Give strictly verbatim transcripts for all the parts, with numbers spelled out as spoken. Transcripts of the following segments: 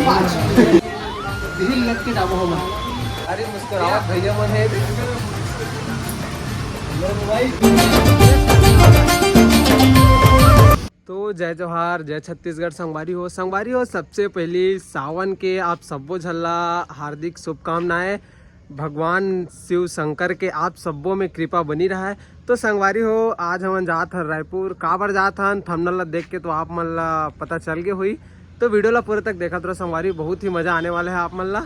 दिल लग के जाबो हम। अरे मुस्कुरावत भैया मन है। तो जय जोहार, जय छत्तीसगढ़ संगवारी हो। संगवारी हो, सबसे पहली सावन के आप सब्बो झन ला हार्दिक शुभकामनाएं। भगवान शिव शंकर के आप सब्बो में कृपा बनी रहा है। तो संगवारी हो, आज हमन जात हन रायपुर। काबर जात हन, थंबनेल ला देख के तो आप मन ला पता चल गे होही। तो वीडियो ला पूरे तक देखत रहो संगवारी, बहुत ही मजा आने वाला है आप मन ला।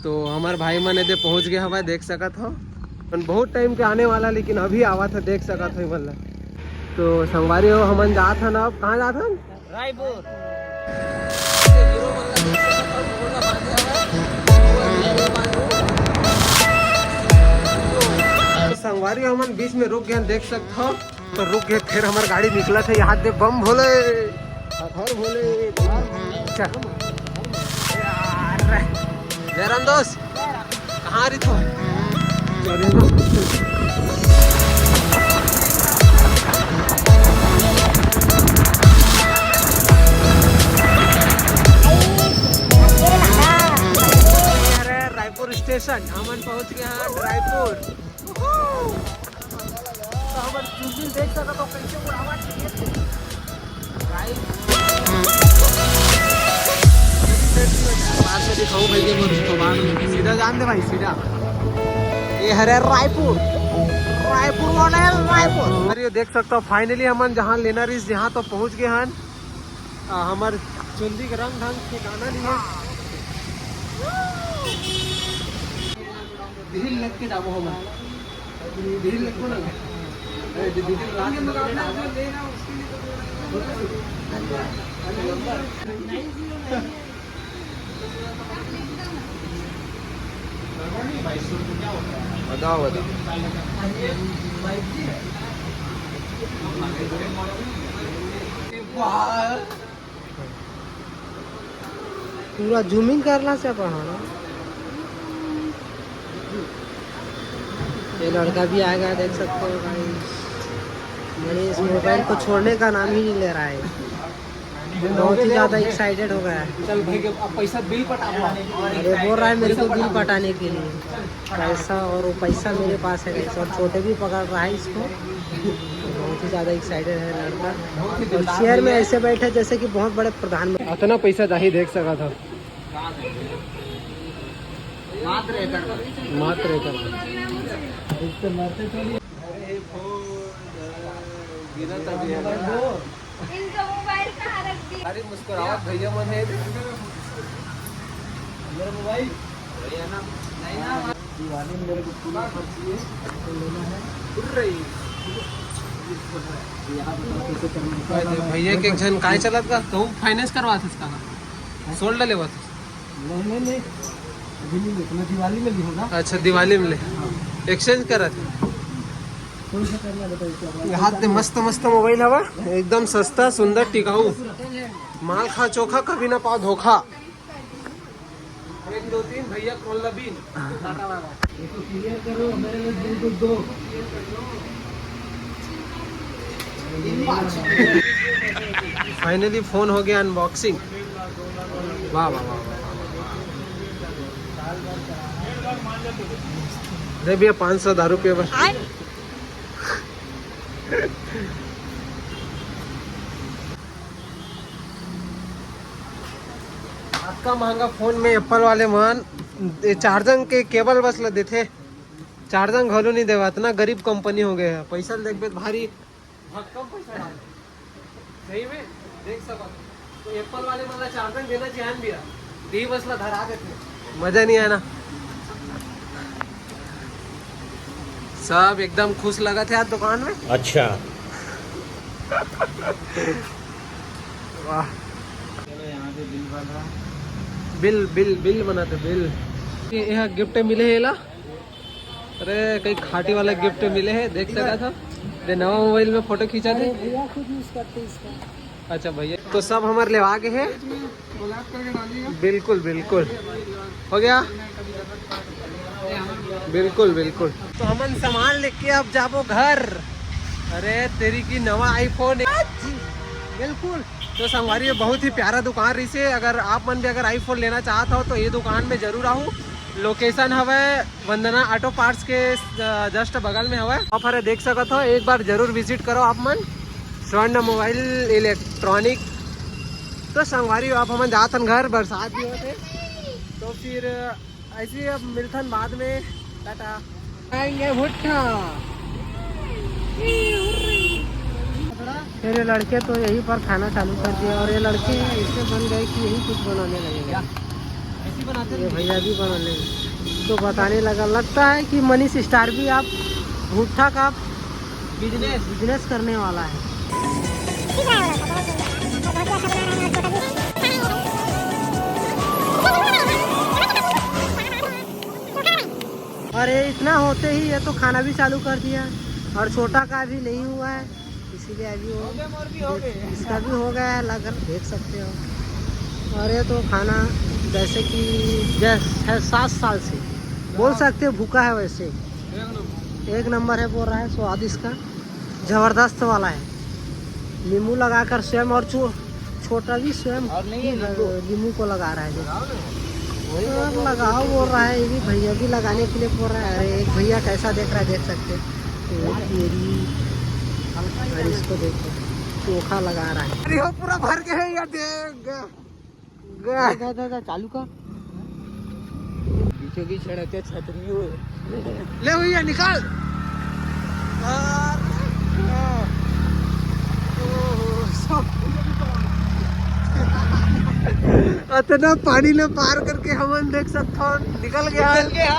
तो हमार भाई मन एदे पहुंच गए हवय, देख सकत हो। अपन बहुत टाइम के आने वाला, लेकिन अभी आवा था, देख सकत हो मन ला। तो संगवारी हो, हमन जात हन, अब कहाँ जात हन? रायपुर। तो संगवारी हो, हमन बीच में रुक गए, देख सकत हो। तो रुक गए, फिर हमार गाड़ी निकला था यहाँ दे। बम भोले, हर भोले। चल। यार, जयराम दोस्त, कहाँ रही तू? अरे, रायपुर स्टेशन, हमन पहुँच गए हैं रायपुर। तो हमर चुलबुल देख सकत हो, कैसे उड़ावा चाहिए थे। पास से दिखाऊं भाई, ये मोर कबाड़ में। सीधा जान दे भाई, सीधा। ये हरे रायपुर, रायपुर वाला है, रायपुर। अरे, ये देख सकते हो, finally हमन जहाँ लेना रहिस, जहाँ तो पहुँच गए हन। आ, हमर चुंदी के रंग ढंग ठिकाना नहीं है। दिल लग के जाबो हमन। दिल लग को ना। अरे, दीदी, दीदी, रात में बताओ, बताओ। पूरा जूमिंग करना से पहाड़। ये लड़का भी आ गया, देख सकते हो गाइस। मनीष मोबाइल को छोड़ने का नाम ही नहीं ले रहा है, बहुत ही ज्यादा एक्साइटेड हो गया है। चल भाई, अब पैसा बिल पटा। अरे, बोल रहा है मेरे को बिल पटाने के लिए पैसा, और वो पैसा मेरे पास है गाइस, और छोटे भी पकड़ रहा है इसको। बहुत ही ज्यादा एक्साइटेड है लड़का, और चेयर में ऐसे बैठे जैसे कि बहुत बड़े प्रधानमंत्री। इतना पैसा जाही, देख सका था। मात्र एकर। मात्र एकर। इससे मरते थोड़ी। अरे, फोन, गिरा तभी है ना। इनका मोबाइल कहाँ रख दिया? अरे, मुस्कुरावत भैया मन है। मेरा मोबाइल। भैया ना, नहीं ना। दिवाली में मेरे को पूरा खर्च ये लेना है। उड़ रही। यहाँ बताओ कैसे करना है। भैया के एक झन काय चलत का, तो फाइनेंस करवा था इसका ना, सोल्ड लेवा था। नहीं, नहीं, नहीं, अभी नहीं लेता, मैं दिवाली में लिहूँगा। अच्छा, दिवाली में ले, एक्सचेंज करा थे। कौन सा करना है बताइए, क्या बात है? हाथ में मस्त मस्त मोबाइल हवा, एकदम सस्ता, सुंदर, टिकाऊ। माल खा चोखा, कभी ना पाओ धोखा। एक, दो, तीन, भैया खोल ला बीन। टाटा बाय बाय। इसको क्लियर करो, मेरे लिए बिल्कुल दो। फाइनली फोन हो गया अनबॉक्सिंग। वाह, वाह, वाह, वाह, वाह, वाह। दे भैया, पाँच सौ दारू पिए बर। अतका महंगा फोन में एप्पल वाले मन, ये चार्जिंग के केबल बस ल देथे, चार्जिंग घलो नहीं देवा। इतना गरीब कंपनी हो गया है, पैसा ल देखबे त भारी भक्कम पैसा डाले। सही में देख सकत हो। तो एप्पल वाले मन ला चार्जिंग देना चाहिए न भैया, दी बस ला धरा देथे। मजा नहीं आया ना। सब एकदम खुश लगा थे आज दुकान में। अच्छा। वाह। चलो, यहाँ पे बिल बन रहा। बिल, बिल, बिल बनाते, बिल। ये, ये गिफ्ट मिले है ला। अरे, कई खाटी वाला गिफ्ट मिले है, देख सका था। दे नवा मोबाइल में फोटो खींचा थे। भैया खुद यूज़ करते इसका। अच्छा भैया, तो सब हमारे लेवा गे है। बिल्कुल, बिल्कुल। हो गया? बिल्कुल, बिल्कुल। तो हमन सामान लेके अब जाबो घर। अरे तेरी की नवा आईफोन। बिल्कुल। तो संगवारी, ये बहुत ही प्यारा दुकान रहिसे। अगर आप मन भी अगर आईफोन लेना चाहत हो तो ये दुकान में जरूर आओ। लोकेशन हवय वंदना ऑटो पार्ट्स के जस्ट बगल में हवय। ऑफर है, देख सकत हो, एक बार जरूर विजिट करो आप मन। स्वर्ण मोबाइल इलेक्ट्रॉनिक। तो संगवारी, आप हमन जात हन घर, बरसात भी होते, तो फिर ऐसे ही अब मिलथन बाद में। टाटा। खाएंगे भुट्टा। मेरे लड़के तो यहीं पर खाना चालू कर दिया और ये लड़के ऐसे बन गए कि यही कुछ बनाने लगेगा। ऐसे बनाते ये भैया भी बनाने लगे। तो बताने लगा, लगता है कि मनीष स्टार भी आप भुट्टा का बिजनेस बिजनेस करने वाला है। और ये इतना होते ही ये तो खाना भी चालू कर दिया और छोटा का भी नहीं हुआ है, इसीलिए अभी वो इसका भी हो गया है, लग देख सकते हो। और ये तो खाना जैसे कि जैसे है, सात साल से बोल सकते हो भूखा है वैसे। एक नंबर है बोल रहा है, स्वाद इसका जबरदस्त वाला है। नींबू लगाकर स्वयं और छो, छोटा भी स्वयं और नहीं है ही नींबू। नींबू को लगा रहा है। तो लगाओ बोल रहा है, ये भी भैया भी लगाने के लिए बोल रहा है। अरे, एक भैया कैसा देख रहा है, देख सकते हैं। तो ये भी, और इसको देखो, चोखा लगा रहा है। अरे, वो पूरा भर गया है यार, देख। गा- गा- गा- गा- चालू कर। बीचों बीच सड़क है, छतरी हो। ले भैया, निकाल। अरे, ओहो, सब। अतना पानी ले पार करके हमन देख सकथन, निकल गया। निकल गया।